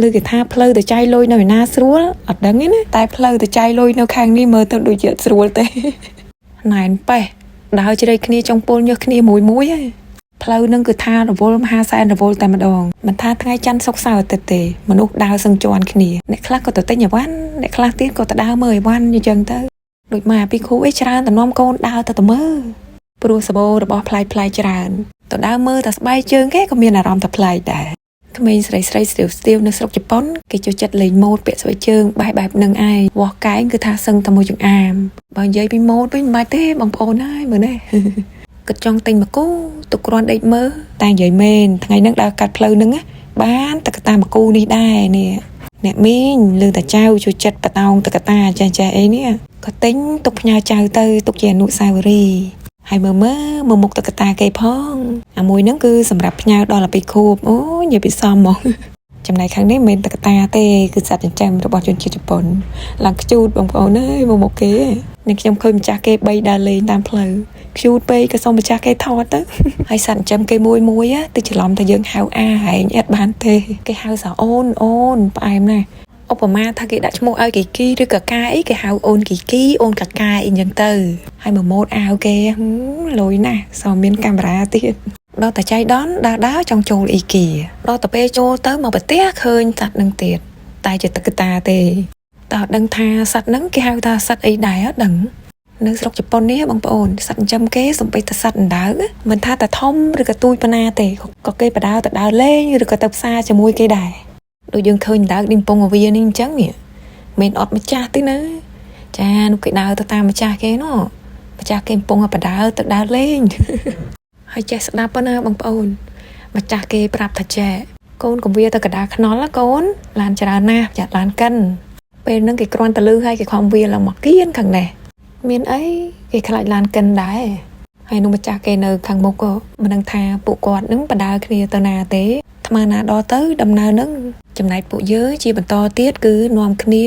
ឬគេថាផ្លូវទៅចាយលុយនៅឯណាស្រួលអត់ដឹងទេណាតែផ្លូវទៅចាយលុយនៅខាងនេះមើលទៅដូចជាអត់ស្រួលទេ ណែនប៉េះដើរជ្រែកគ្នាចុងពលញើសគ្នាមួយមួយហើយផ្លូវនឹងគឺថារវល់មហាសែនរវល់តែម្ដងមិនថាថ្ងៃច័ន្ទសុក្រសៅរ៍អាទិត្យទេមនុស្សដើរសឹងជាន់គ្នាអ្នកខ្លះក៏ទៅទិញអីវ៉ាន់អ្នកខ្លះទៀតក៏ទៅដើរមើលអីវ៉ាន់អញ្ចឹងទៅដូចមកពីគ្រូអីច្រើនតែនាំកូនដើរទៅទៅមើលព្រោះសបោរបស់ប្លែកប្លែកច្រើនទៅដើរមើលតែស្បែកជើងគេក៏មានអារម្មណ៍តែប្លែកដែរក្មេងស្រីស្រីស្ទាវស្ទាវនៅស្រុកជប៉ុនគេចូលចិត្តលេងម៉ូដពាក់ស្បែកជើងបែបបែបនឹងឯងវាស់កែងគឺថាសឹងតែមួយចង្អាមបើនិយាយពីម៉ូដវិញមិនបាច់ទេបងប្អូនហើយមើលនេះ គិតចង់ទិញមកគូទុកគ្រាន់ដេកមើលតែនិយាយមែនថ្ងៃហ្នឹងដើរកាត់ផ្លូវហ្នឹងណាបានតក្កតាមកគូនេះដែរនេះអ្នកមីងលឺតាចៅជួយចិត្តបតោងតក្កតាចេះចេះអីនេះក៏ទិញទុកផ្ញើចៅទៅទុកជាអនុស្សាវរីយ៍ហើយមើលមើលមើលមុខតក្កតាគេផងអាមួយហ្នឹងគឺសម្រាប់ផ្ញើដល់ទៅខួបអូយនិយាយពីសមហ្មង ចំណែកខាងនេះមិនមែនតក្កតាទេគឺសត្វចិញ្ចឹមរបស់ជនជាតិជប៉ុនឡើងខ្ជូតបងប្អូនអើយមកមុខគេនេះខ្ញុំឃើញម្ចាស់គេបីដើរលេងតាមផ្លូវខ្ជូតពេកក៏សុំម្ចាស់គេថតទៅ ហើយសត្វចិញ្ចឹមគេមួយមួយណាទៅច្រឡំតែយើងហៅអាហែងអត់បានទេគេហៅសាអូនអូនផ្អែមណាស់ឧបមាថាគេដាក់ឈ្មោះឲ្យគីគីឬកាកាអីគេហៅអូនគីគីអូនកាកាអីចឹងទៅហើយមកម៉ូតអាវគេហឹមលយណាស់សមមានកាមេរ៉ាទៀតដល់តែចៃដន្យដើរដើរចង់ចូលអ៊ីគីដល់ទៅពេលចូលទៅមកប្រទេសឃើញសត្វនឹងទៀតតែជាតុក្កតាទេតើអត់ដឹងថាសត្វហ្នឹងគេហៅថាសត្វអីដែរអត់ដឹង នៅស្រុកជប៉ុននេះបងប្អូនសត្វចិញ្ចឹមគេសំបីតែសត្វអណ្ដើកមិនថាតែធំឬក៏ទូចប៉ុណ្ណាទេក៏គេបដើទៅដើរលេងឬក៏ទៅផ្សារជាមួយគេដែរដូចយើងឃើញអណ្ដើកនេះកំពង់អាវានេះអញ្ចឹងនេះមិនអត់ម្ចាស់ទេណាចានោះគេដើរទៅតាមម្ចាស់គេនោះម្ចាស់គេកំពុងតែបដើទៅដើរលេង ហើយចេះស្ដាប់ណាបងប្អូនម្ចាស់គេប្រាប់ថាចេះកូនកុំវាទៅកដាលខ្នល់ណាកូនឡានច្រើនណាស់ចាក់ឡានកិនពេលហ្នឹងគេគ្រាន់តែលឺហើយគេខំវាឡើងមកគៀនខាងនេះ មានអីគេខ្លាចឡានកិនដែរហើយនោះម្ចាស់គេនៅខាងមុខក៏មិនដឹងថាពួកគាត់នឹងបដើគ្នាទៅណាទេអាត្មាណាដល់ទៅដំណើរនឹងចំណែកពួកយើងជាបន្តទៀតគឺនាំគ្នា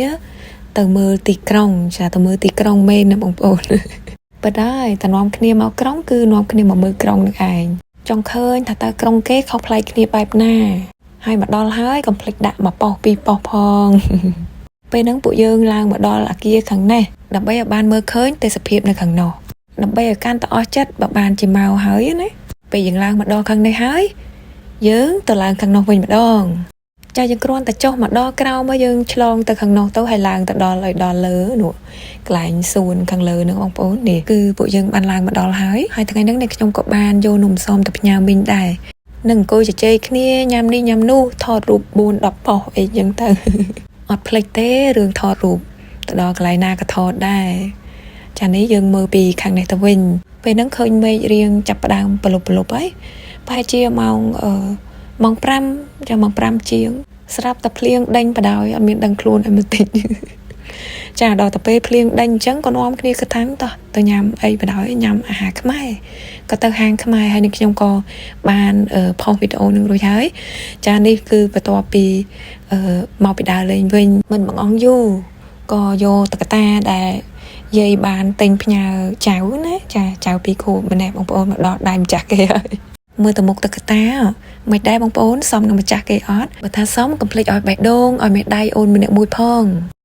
ទៅមើលទីក្រុងចាទៅមើលទីក្រុងមែនណាបងប្អូន បើដែរតែនាំគ្នាមកក្រុងគឺនាំគ្នាមកមើលក្រុងនឹងឯងចង់ឃើញថាតើក្រុងគេខុសប្លែកគ្នាបែបណាហើយមកដល់ហើយកុំភ្លេចដាក់មួយប៉ុសពីរប៉ុសផង ពេលហ្នឹងពួកយើងឡើងមកដល់អាគារខាងនេះដើម្បីឲ្យបានមើលឃើញទេសភាពនៅខាងនោះដើម្បីឲ្យកាន់តែអស់ចិត្តបើបានជាមកហើយណាពេលយើងឡើងមកដល់ខាងនេះហើយយើងទៅឡើងខាងនោះវិញម្ដងចាយើងគ្រាន់តែចុះមកដល់ក្រោមមកយើងឆ្លងទៅខាងនោះទៅហើយឡើងទៅដល់ឲ្យដល់លើនោះកន្លែងសួនខាងលើនឹងបងប្អូននេះគឺពួកយើងបានឡើងមកដល់ហើយហើយថ្ងៃហ្នឹងនេះខ្ញុំក៏បានយកនំសមទៅផ្ញើមីងដែរនឹងអង្គុយជជែកគ្នាញ៉ាំនេះញ៉ាំនោះថតរូប4 10ប៉ុសអីចឹងទៅ អត់ភ្លេចទេរឿងថតរូបទៅដល់កន្លែងណាក៏ថតដែរចានេះយើងមើលពីខាងនេះទៅវិញពេលហ្នឹងឃើញមេឃរៀងចាប់ផ្ដើមប្រលប់ប្រលប់ហើយប្រហែលជាម៉ោងអឺម៉ោង5ចាម៉ោង5ជាង ស្រាប់តែភ្លៀងដេញបដ ாய் អត់មានដឹងខ្លួនឲ្យបន្តិច ចាដល់ទៅពេលភ្លៀងដេញអញ្ចឹងក៏នាំគ្នាគិតថាតោះទៅញ៉ាំអីបដ ாய் ញ៉ាំអាហារខ្មែរក៏ទៅហាងខ្មែរហើយនឹងខ្ញុំក៏បានផុសវីដេអូនឹងរួចហើយចានេះគឺបន្ទាប់ពីអឺមកពីដើរលេងវិញមិនបងអង្គយូរក៏យកតុក្កតាដែលយាយបានទិញផ្ញើចៅណាចាចៅពីរខួបម្នាក់បងប្អូនមកដល់ដៃម្ចាស់គេហើយមើលទៅមុខតុក្កតាមិនដែរបងប្អូនសមនឹងម្ចាស់គេអត់បើថាសមកុំភ្លេចឲ្យបេះដូងឲ្យមេដៃអូនម្នាក់មួយផង។